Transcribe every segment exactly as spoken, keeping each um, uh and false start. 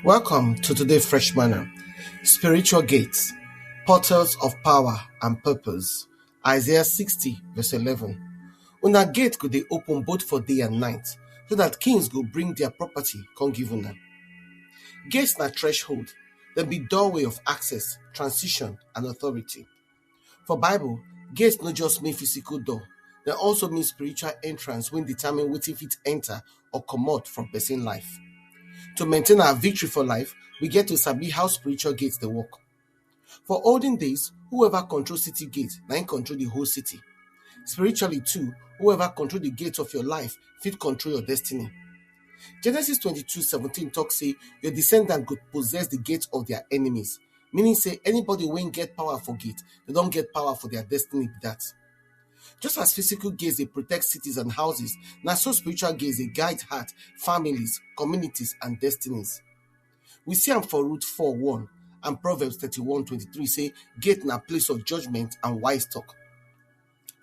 Welcome to today Fresh Manna. Spiritual gates, portals of power and purpose. Isaiah sixty verse eleven. Una gate go dey open both for day and night, so that kings go bring their property come give una. Gates na threshold, dem be doorway of access, transition and authority. For Bible, gate no just mean physical door, dem also mean spiritual entrance wey determine wetin fit enter or comot from person life. To maintain our victory for life, we get to sabi how spiritual gates dey work. For olden days, whoever control city gate na im control the whole city. Spiritually too, whoever control the gate of your life fit control your destiny. Genesis twenty-two seventeen talk say your descendant go possess the gate of their enemies, meaning say anybody wey get power for gate, they don get power for their destiny be that. Just as physical gates dey protect cities and houses, na so spiritual gates dey guide heart, families, communities and destinies. We see am for Ruth four one and Proverbs thirty-one twenty-three say gate na place of judgment and wise talk.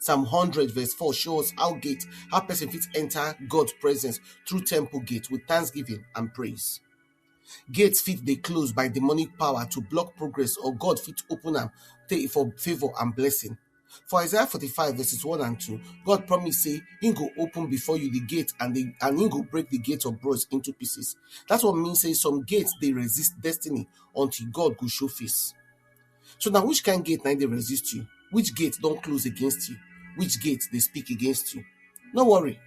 Psalm hundred verse four show us how gate, how person fit enter God's presence through temple gate with thanksgiving and praise. Gates fit dey closed by demonic power to block progress, or God fit open am take for favor and blessing. For Isaiah forty-five verses one and two, God promise say he go open before you the gate and the, and he go break the gate of bronze into pieces. That one mean say some gates dey resist destiny until God go show face. So na which kind gate na im dey resist you? Which gate don close against you? Which gate dey speak against you? No worry.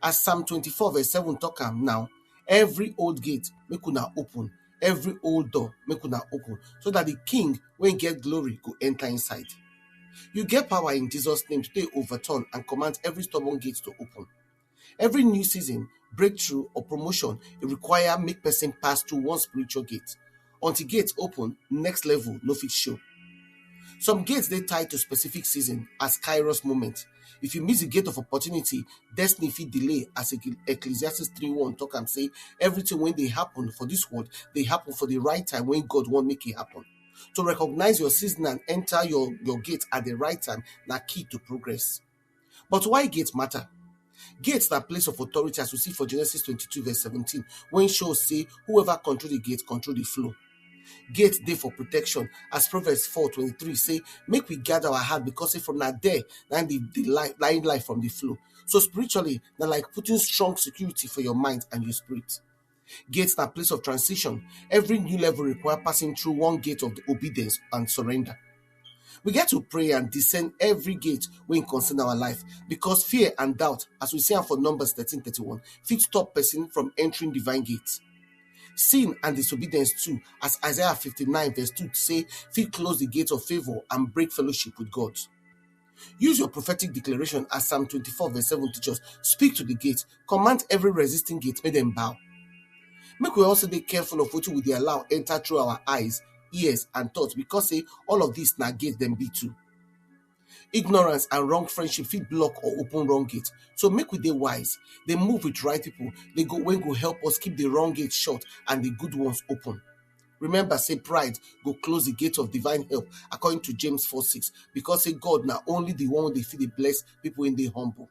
As Psalm twenty-four verse seven talk am now, every old gate make una open, every old door make una open, so that the king wey get glory go enter inside. You get power in Jesus name to take overturn and command every stubborn gate to open. Every new season, breakthrough or promotion, e require make person pass through one spiritual gate. Until gate open, next level no fit show. Some gates dey tied to specific season as kairos moment. If you miss the gate of opportunity, destiny fit delay, as Ecclesiastes three one talk am say everything wey dey happen for this world dey happen for the right time when God wan make e happen. To recognize your season and enter your, your gate at the right time na key to progress. But why gate matter? Gate na place of authority, as we see for Genesis twenty-two verse seventeen, when show say whoever control the gate control the flow. Gate dey for protection, as Proverbs four twenty-three say, make we guard our heart, because say from na there na the, the life, na im life from the flow. So spiritually, na like putting strong security for your mind and your spirit. Gate na place of transition. Every new level require passing through one gate of obedience and surrender. We get to pray and discern every gate wey concern our life, because fear and doubt, as we see am for Numbers thirteen thirty-one, fit stop person from entering divine gate. Sin and disobedience too, as Isaiah fifty-nine verse two say, fit close the gate of favor and break fellowship with God. Use your prophetic declaration, as Psalm twenty-four verse seven teach us. Speak to the gate, command every resisting gate, make them bow. Make we also dey careful of wetin we dey allow enter through our eyes, ears and thoughts, because say all of this na gate dem be too. Ignorance and wrong friendship fit block or open wrong gate. So make we dey wise, dey move with right people, dey go wey go help us keep the wrong gate shut and the good ones open. Remember say pride go close the gate of divine help, according to James four six, because say God na only the one wey dey fit dey bless people wey dey humble.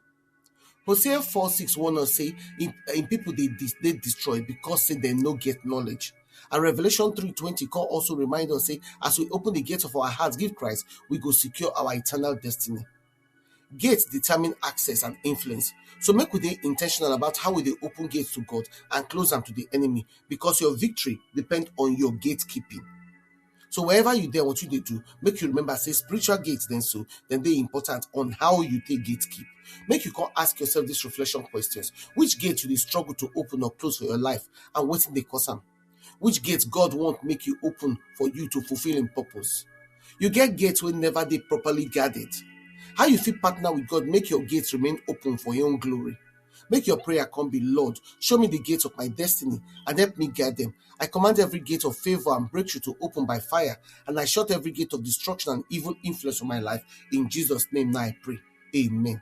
Hosea four six warn us say im, im people dey dis-, dey destroyed because say dem no get knowledge. And Revelation three twenty come also remind us say as we open the gate of our hearts give Christ, we go secure our eternal destiny. Gates determine access and influence. So make we dey intentional about how we dey open gates to God and close am to the enemy, because your victory depend on your gatekeeping. So wherever you dey, what you dey do, make you remember say spiritual gates then so, then dey important on how you take gatekeep. Make you come ask yourself this reflection questions. Which gate you dey struggle to open or close for your life, and wetin dey cause am? Which gate God want make you open for you to fulfill im purpose? You get gate wey never dey properly guarded. How you fit partner with God make your gates remain open for im own glory? Make your prayer come be, Lord, show me the gates of my destiny and help me guard them. I command every gate of favor and breakthrough to open by fire, and I shut every gate of destruction and evil influence from my life. In Jesus' name now I pray. Amen.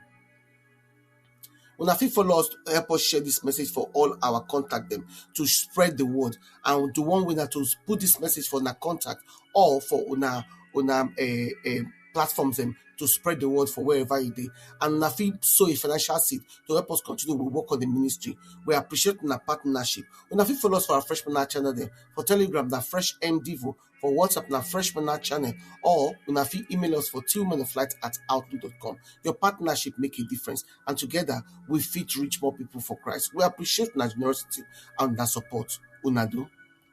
Una fit follow us, help us share this message for all our contact them to spread the word. And the one way na to put this message for una contact or for una, una, eh, eh, platforms them to spread the word for wherever you dey. And una fit sow a financial seed to help us continue with work on the ministry. We appreciate una partnership. Una fit follow us for our Freshman Hour channel dem. For Telegram na Fresh M Devo, for WhatsApp na Freshman Hour channel, or una fit email us for tillmanoflight at outlook dot com. Your partnership make a difference, and together we fit reach more people for Christ. We appreciate una generosity and una support. Una do.